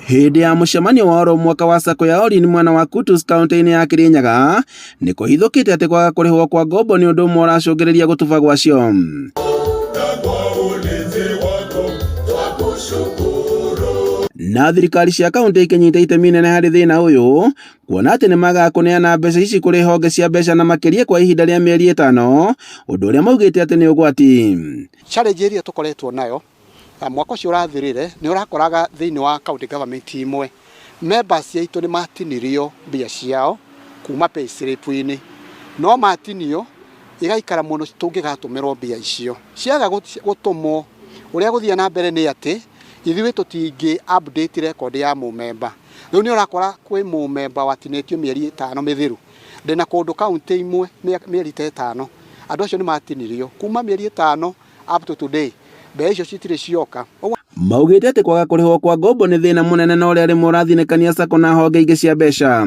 Hĩndĩ ya mũcemanio wa oro mwaka wa sacco ya Orin mwena wa Kutus kaunti-inĩ ya Kirinyaga, nĩ kũhithũkĩte atĩ kwaga kũrĩhwo kwa ngombo nĩ ũndũ ũmwe ũracũngĩrĩria gũtuba gwacio. Na thirikari cia kaunti ikĩnyita itemi inene harĩ thĩna ũyũ, kuona atĩ nĩ magaga kũneana mbeca ici kũrĩ honge cia mbeca na makĩria kwa ihinda rĩa mĩeri ĩtano, ũndũ ũrĩa maugĩte atĩ nĩ ũgwati. Challenge ĩrĩa tũkoretwo nayo mwaka ũcio ũrathirire nĩ ũrakoraga thĩinĩ wa county government imwe members aitũ nĩ matinirio mbia ciao kuma pay slip-inĩ no matinio igaikara mũno tũngĩgatũmĩrwo mbia icio ciaga gũtũmwo ũrĩa gũthiĩ na mbere nĩ atĩ ithuĩ tũtingĩ update record ya mũmemba. Rĩu nĩ ũrakora kwĩ mũmemba watinĩtio mĩeri ĩtano mĩthiru. Ndĩna kũndũ kaunti imwe mĩeri ta ĩtano andũ acio nĩ matinirio kuma mĩeri ĩtano up to today mbeca icio citirĩ cioka. Maugĩte atĩ kwaga kũrĩhwo kwa ngombo nĩ thĩna mũnene na ũrĩa rĩmwe ũrathinĩkania sacco na honge ingĩ cia mbeca.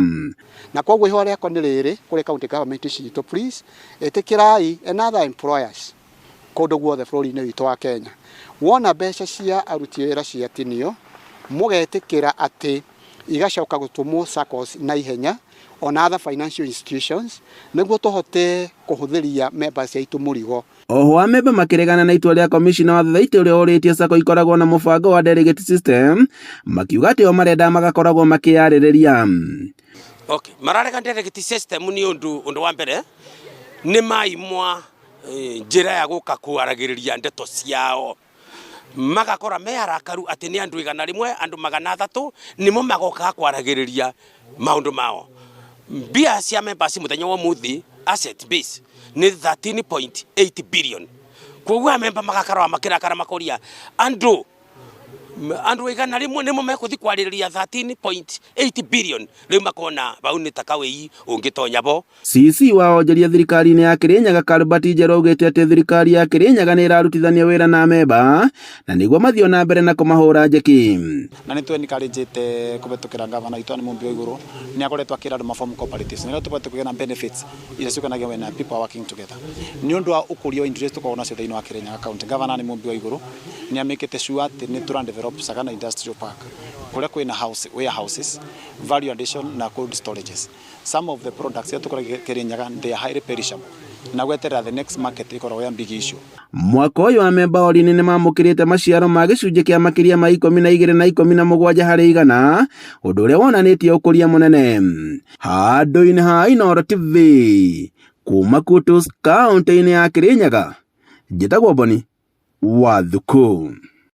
Na koguo ihoya rĩakwa nĩ rĩrĩ kũrĩ county government citũ, please ĩtĩkĩrai and other employers kũndũ guothe bũrũri-inĩ witũ wa Kenya, wona mbeca cia aruti wĩra ciatinio, mũgetĩkĩra atĩ igacoka gũtũmwo SACCOs na ihenya ona other financial institutions nĩguo tũhote kũhũthĩria members aitũ mũrigo. Oho amemba makĩregana na itua rĩa komicina wa thothaitĩ ũrĩa ũrĩtie sacco ikoragwo na mũbango wa delegate system, makiuga atĩ o marenda magakoragwo makĩyarĩrĩria. Okay, mararega delegate system nĩ ũndũ ũndũ wa mbere nĩ maimwa njĩra ya gũka kwaragĩrĩria ndeto ciao magakora me arakaru atĩ nĩ andũ 100, andũ 300 nĩmo magokaga kwaragĩrĩria maũndũ mao. Mbia cia members mũthenya wa ũmũthĩ asset base nĩ 13.8 billion, koguo amemba magakarwa makĩrakara makoria andũ 100 nĩmo mekũthi kwarĩrĩria 13.8 billion. Rĩu makona bau nĩ ta kawĩi ũngĩtonya bo. CC wa onjoria thirikari-inĩ ya Kirinyaga Karubati Njerũ augĩte atĩ thirikari ya Kirinyaga nĩ ĩrarutithania wĩra na amemba na nĩguo mathiĩ na mbere na kũmahũra njeki. Na nĩ twenikarinjĩte kũhetũkĩra gavana witũ nĩ Mũmbi wa Igũrũ nĩ akoretwo akĩra andũ maform cooperatives nĩgetha tũbote kũgĩa na benefits iria ciũkanagia when people are working together. Nĩ ũndũ wa ũkũria wa indo iria tũkoragwo nacio thĩinĩ wa Kirinyaga County, gavana nĩ Mũmbi wa Igũrũ nĩ amĩkĩte sure atĩ nĩ tũra develop Sagana Industrial Park kũrĩa kwĩna house, warehouses, value addition na cold storages. Some of the products iria tũkoragia Kirinyaga, they are highly perishable na gweterera the next market ĩkoragwo ya big issue. Mwaka ũyũ amemba Orini nĩ mamũkĩrĩte maciaro ma gĩcunjĩ kĩa makĩria ma 12 na 17%, ũndũ ũrĩa wonanĩtie ũkũria mũnene. Handũ-inĩ ha Inooro TV, kuma Kutus kaunti-inĩ ya Kirinyaga, njĩtagwo Boni Wathuku.